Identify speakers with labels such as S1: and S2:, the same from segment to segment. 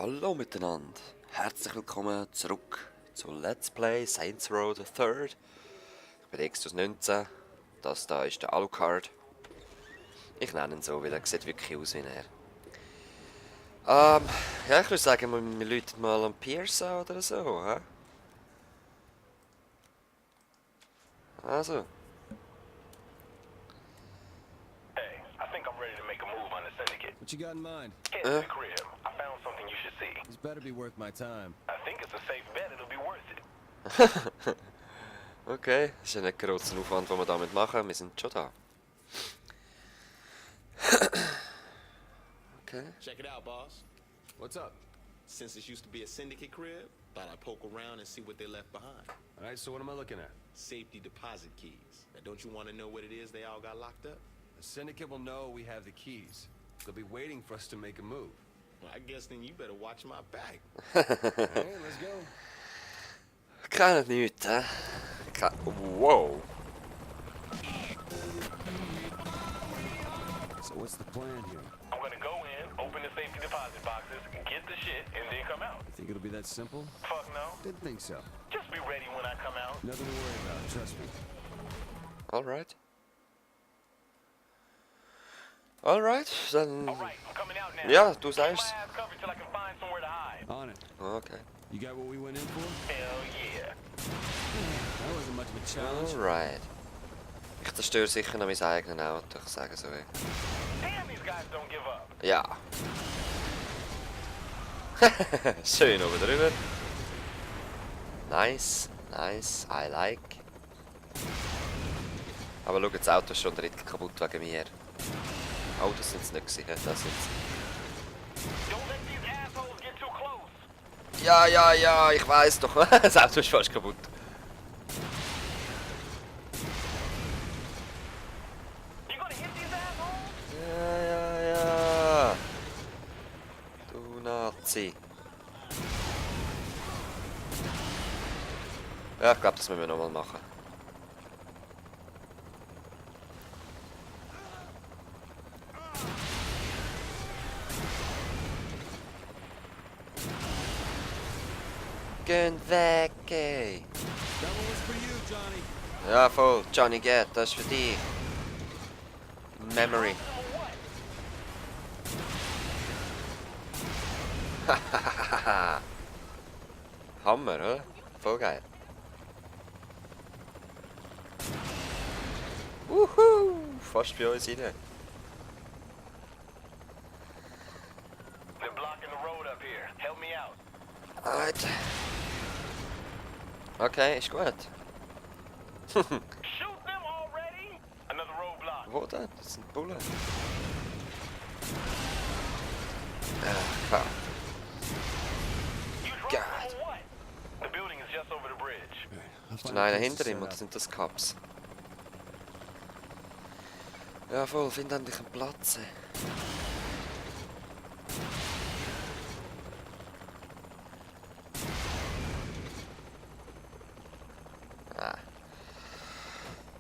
S1: Hallo miteinander, herzlich willkommen zurück zu Let's Play Saints Row the Third. Ich bin Extus 19, das da ist der Alucard. Ich nenne ihn so, weil er sieht wirklich aus wie er. Ja, ich würde sagen, wir läuten mal an Pierce an oder so, hä? Also.
S2: Hey, I think I'm ready to make a move on the syndicate.
S3: What you got in mind?
S2: Head to the crib. I found something you should see.
S3: This better be worth my time.
S2: I think it's a safe bet it'll be worth it.
S1: Okay, das ist ja nicht gerade ein Aufwand, den wir damit machen. Wir sind schon da. Okay.
S4: Check it out, boss.
S3: What's up?
S4: Since this used to be a syndicate crib, thought I'd poke around and see what they left behind.
S3: All right, so what am I looking at?
S4: Safety deposit keys. Now, don't you want to know what it is they all got locked up?
S3: The syndicate will know we have the keys. They'll be waiting for us to make a move.
S4: Well, I guess then you better watch my back.
S3: Hey, let's go.
S1: Keiner nichts, hä? Wow.
S3: So what's the plan here?
S2: I'm gonna go in, open the safety deposit boxes, get the shit, and then come out.
S3: You think it'll be that simple?
S2: Fuck no.
S3: Didn't think so.
S2: Just be ready when I come out.
S3: Nothing to worry about, trust me.
S1: Alright. Alright, dann...
S2: Alright, I'm coming out now.
S1: Ja, du
S2: Keep my
S1: sagst.
S2: ass covered till I can find somewhere to hide.
S3: On it.
S1: Okay.
S3: You got what we went in for?
S2: Hell yeah.
S3: That wasn't much of a challenge.
S1: Alright. Ich zerstöre sicher noch mein eigenes Auto, ich sage so.
S2: Damn, these guys don't give up.
S1: Ja. Schön oben drüber. Nice, nice, I like. Aber schau, das Auto ist schon direkt kaputt wegen mir. Oh, das sind es nicht gewesen, das sind
S2: Don't let these assholes get too close.
S1: Ja, ich weiß doch. Das Auto ist fast kaputt.
S2: You gonna hit these assholes?
S1: Ja. Du Nazi. Ja, ich glaube, das müssen wir nochmal machen. Gehen weg, ey.
S3: That one was for you, Johnny.
S1: Ja, voll. Johnny Get, das ist für dich. Memory. Hammer, oder? Voll geil. Wuhu! Fast bei uns rein.
S2: They're blocking the road up here. Help me out.
S1: Alright. Okay, ist gut.
S2: Shoot them already? Another roadblock.
S1: Wo denn? Das sind Bullen. Klar.
S2: You dropped
S1: God.
S2: them or what? The building is just over the bridge.
S3: I'll
S1: Ist
S3: find
S1: denn
S3: a
S1: einer
S3: place to
S1: hinter
S3: set
S1: ihm oder
S3: up.
S1: sind das Cops? Ja voll, find endlich einen Platz. Ey.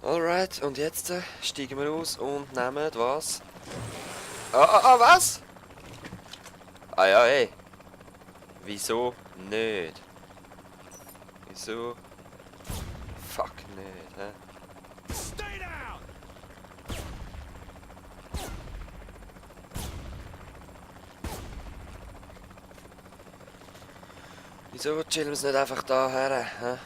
S1: Alright, und jetzt steigen wir aus und nehmen was? Was? Ah ja, ey. Wieso nicht? Wieso? Fuck nicht, hä?
S3: Stay down!
S1: Wieso chillen wir es nicht einfach da her, hä?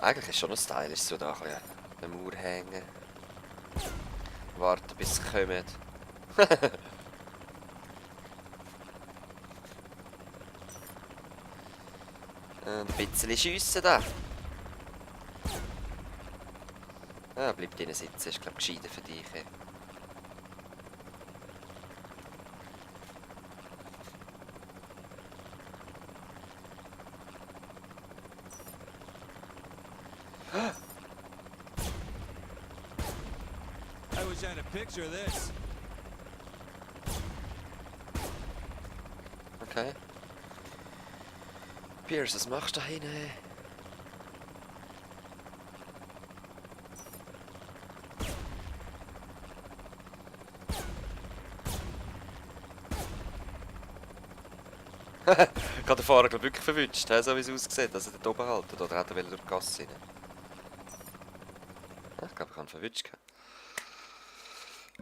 S1: Eigentlich ist schon noch stylisch, so da an der Mauer hängen. Warten bis sie kommen. Ein bisschen schiessen da. Ah, bleib drinnen sitzen, ist glaub gescheiter für dich. Ey.
S3: I wish I had a picture of this.
S1: Okay. Pierce, was machst du da hinten? Ich habe den Fahrer glaub, wirklich verwünscht, so wie es aussieht, dass er dort oben haltet. Oder hat er durch die Gasse rein? Ja, ich glaube, ich habe ihn verwünscht.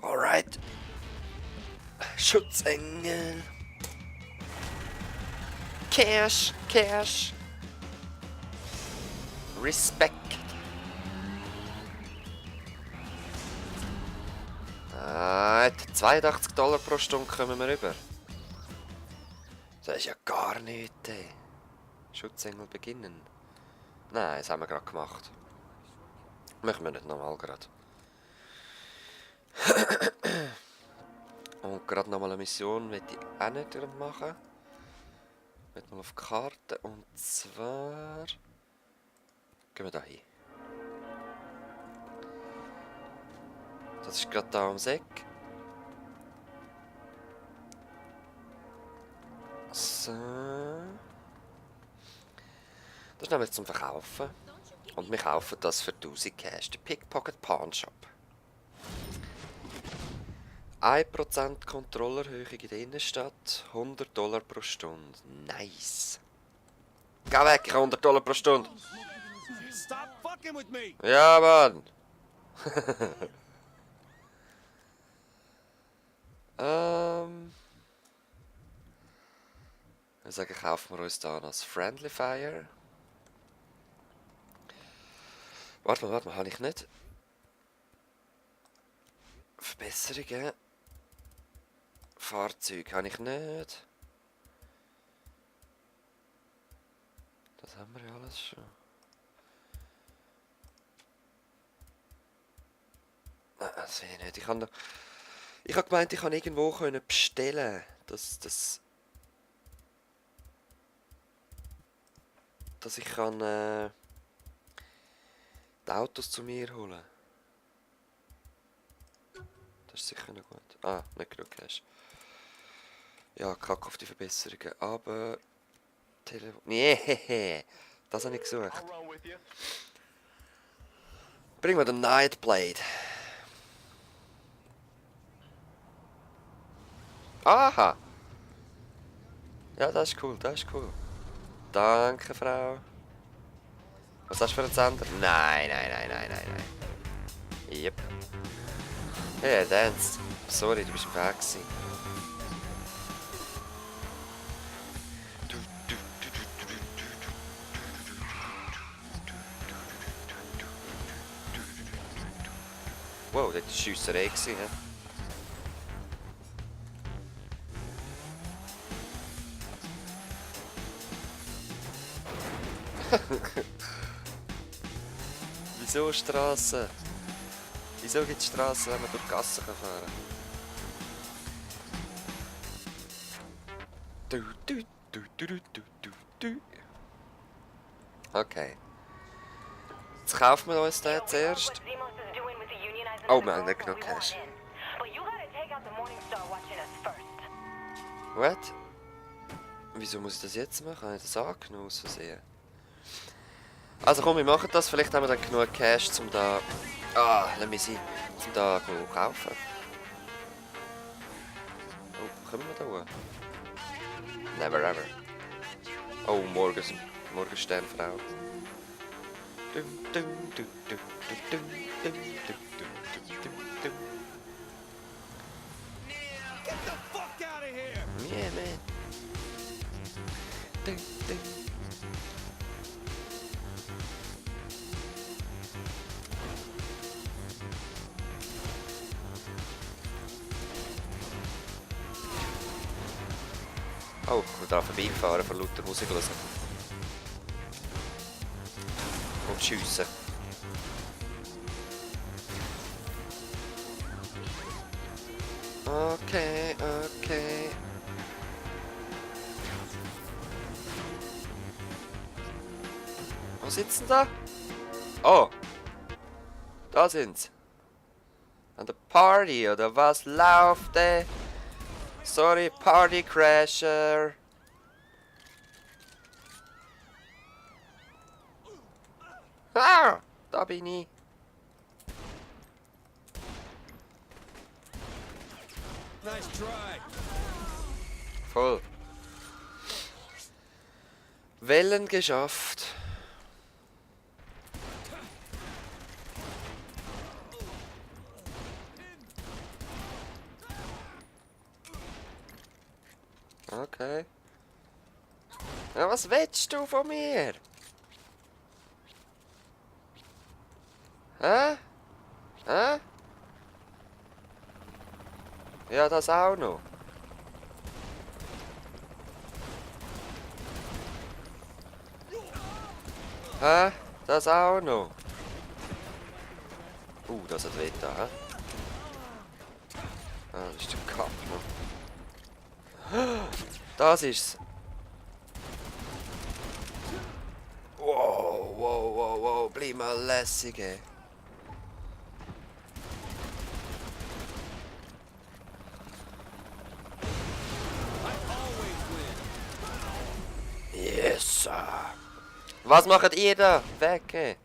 S1: Alright. Schutzengel. Cash, Cash. Respect. $82 pro Stunde kommen wir rüber. Das ist ja gar nichts, ey. Schutzengel beginnen. Nein, das haben wir gerade gemacht. Machen wir nicht nochmal gerade. Und gerade nochmal eine Mission möchte ich auch nicht machen. Ich möchte mal auf die Karte. Und zwar... Gehen wir da hin. Das ist gerade da ums Eck. So. Das ist nämlich zum Verkaufen. Und wir kaufen das für 1000 Cash. Der Pickpocket Pawn Shop. 1% Kontrollerhöhe in der Innenstadt. $100 pro Stunde. Nice. Geh weg, ich habe $100 pro Stunde.
S3: Stop fucking with me!
S1: Ja, Mann. Ich sage, kaufen wir uns da noch das Friendly Fire. Warte mal, habe ich nicht? Verbesserungen. Fahrzeug habe ich nicht. Das haben wir ja alles schon. Nein, das will ich nicht. Ich habe gemeint, ich kann irgendwo bestellen, dass ich kann die Autos zu mir holen. Das ist sicher noch gut. Ah, nicht genug Cash. Ja, kack auf die Verbesserungen. Aber... Telefon... Nee, das habe ich gesucht.
S2: I'll run with you.
S1: Bring mir den Nightblade. Aha! Ja, das ist cool, das ist cool. Danke, Frau. Was hast du für einen Sender? Nein. Yep. Hey, Dance. Sorry, du bist im Weg gewesen. Wow, das war Schiesserei gewesen, hä? Wieso Strassen? Wieso gibt es Strassen, wenn man durch die Gassen fahren kann? Okay. Jetzt kaufen wir uns den zuerst. Oh, wir haben nicht genug Cash. What? Wieso muss ich das jetzt machen? Habe ich das angenommen aus Versehen? Also komm, wir machen das. Vielleicht haben wir dann genug Cash, um da... Ah, lass mich sehen. Um da zu kaufen. Oh, kommen wir da hoch? Never ever. Oh, Morgensternfrau.
S3: Get the fuck out of here!
S1: Yeah, man. Oh, ich bin da vorbeigefahren von lauter Musik hören. Und schiessen. Okay. Wo sitzen da? Oh! Da sind's. An der Party, oder was läuft da? Sorry, Party Crasher. Ah, da bin ich.
S3: Nice try.
S1: Voll. Wellen geschafft. Okay. Ja, was willst du von mir? Hä? Hä? Ja, das auch noch. Hä? Das auch noch. Das hat weh da, hä? Ah, das ist der Cup noch. Das ist's. Wow, wow, wow, wow. Bleib mal lässig, ey. Yes, sir. Was macht ihr da? Weg, ey.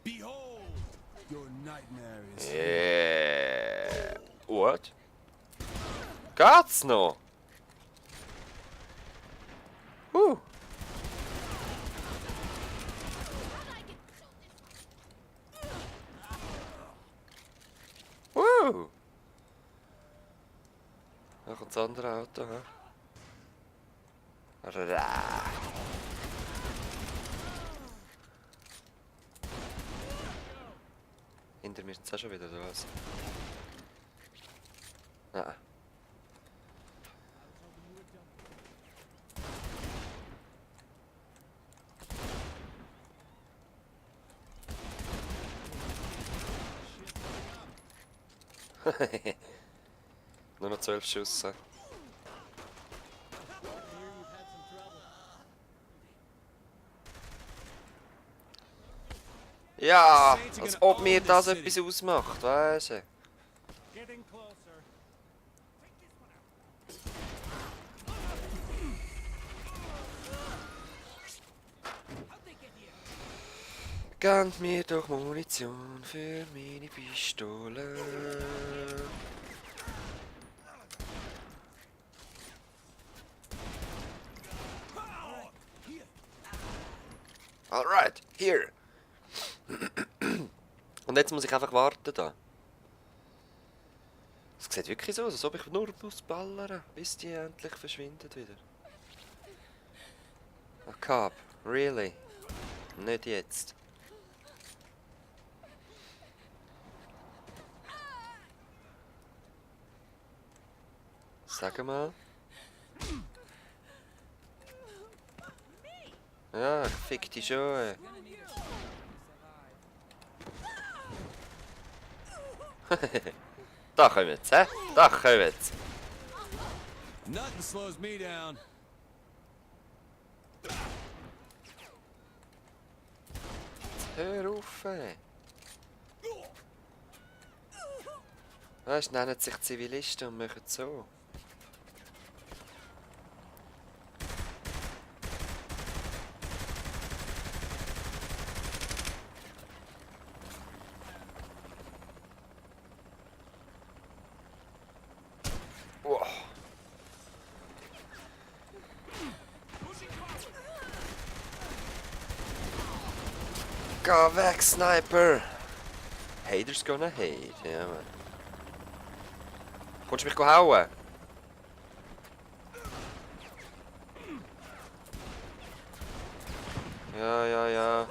S3: Behold, your nightmare is
S1: Yeah. What? Geht's noch? Da kommt das andere Auto, hä? Ra. Hinter mir ist es auch schon wieder, oder was? Ah. Nur noch 12 Schüsse. Ja, als ob mir das etwas ausmacht, weißt du? Gebt mir doch Munition für meine Pistole. Alright, here. Und jetzt muss ich einfach warten da. Es sieht wirklich so aus, als ob ich nur muss ballern, bis die endlich verschwindet wieder. Ach, Cap, really? Nicht jetzt. Sag mal. Ja, ich fick dich schon, ey. Da kommen sie, hä? Da kommen sie.
S3: nothing slows me down.
S1: Hör auf, ey. Weißt du, nennen sich Zivilisten und machen so. Wow. Geh weg, Sniper! Haters gonna hate, ja man. Kommst du mich hauen? Ja, ja, ja.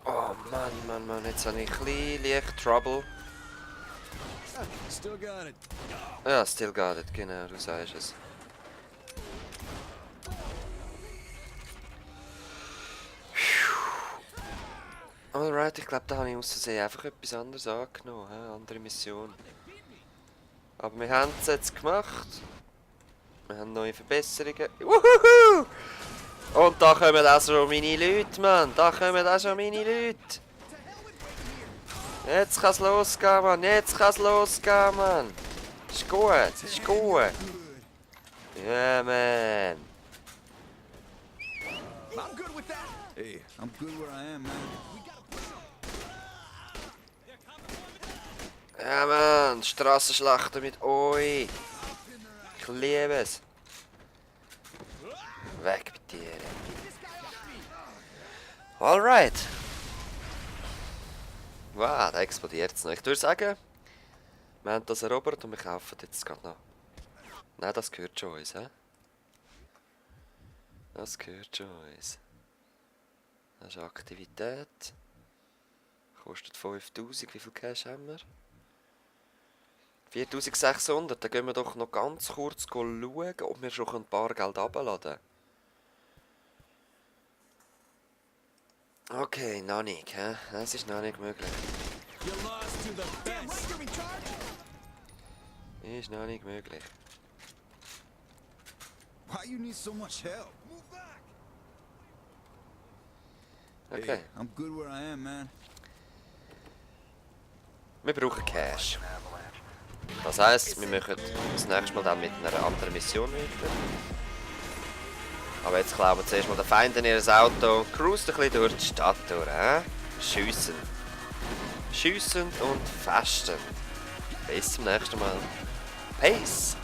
S1: Oh Mann, Mann, jetzt habe ich ein bisschen leicht Trouble.
S3: Still got it.
S1: Ja, still got it, genau, du sagst es. Alright, ich glaube, da habe ich aus Versehen einfach etwas anderes angenommen, eine andere Mission. Aber wir haben es jetzt gemacht. Wir haben neue Verbesserungen. Wuhuhu! Und da kommen auch schon meine Leute, Mann. Da kommen auch schon meine Leute. Jetzt kann es losgehen, Mann. Jetzt kann es losgehen, Mann. Ist gut, ist gut. Ja, man.
S5: I'm good with that. Hey, I'm good where I am, man. We gotta push him.
S1: Ja, Mann, Strassenschlachten mit euch. Ich liebe es. Weg mit dir. Alright. Wow, da explodiert es noch. Ich würde sagen, wir haben das erobert und wir kaufen jetzt gerade noch. Nein, das gehört schon uns, hä? Das gehört schon uns. Das ist Aktivität. Kostet 5000. Wie viel Cash haben wir? 4600. Dann gehen wir doch noch ganz kurz schauen, ob wir schon ein paar Geld abladen können. Okay, noch nicht, hä? Das ist noch nicht möglich. Ist noch nicht möglich.
S5: Why you need so much help? Move back.
S1: Okay.
S5: Hey, I'm good where I am, man.
S1: Wir brauchen Cash. Das heisst, wir machen das nächste Mal dann mit einer anderen Mission weiter. Aber jetzt klauen wir zuerst mal den Feinden ihr Auto und cruisen ein bisschen durch die Stadt durch. Schiessen. Schiessen und festen. Bis zum nächsten Mal. Peace!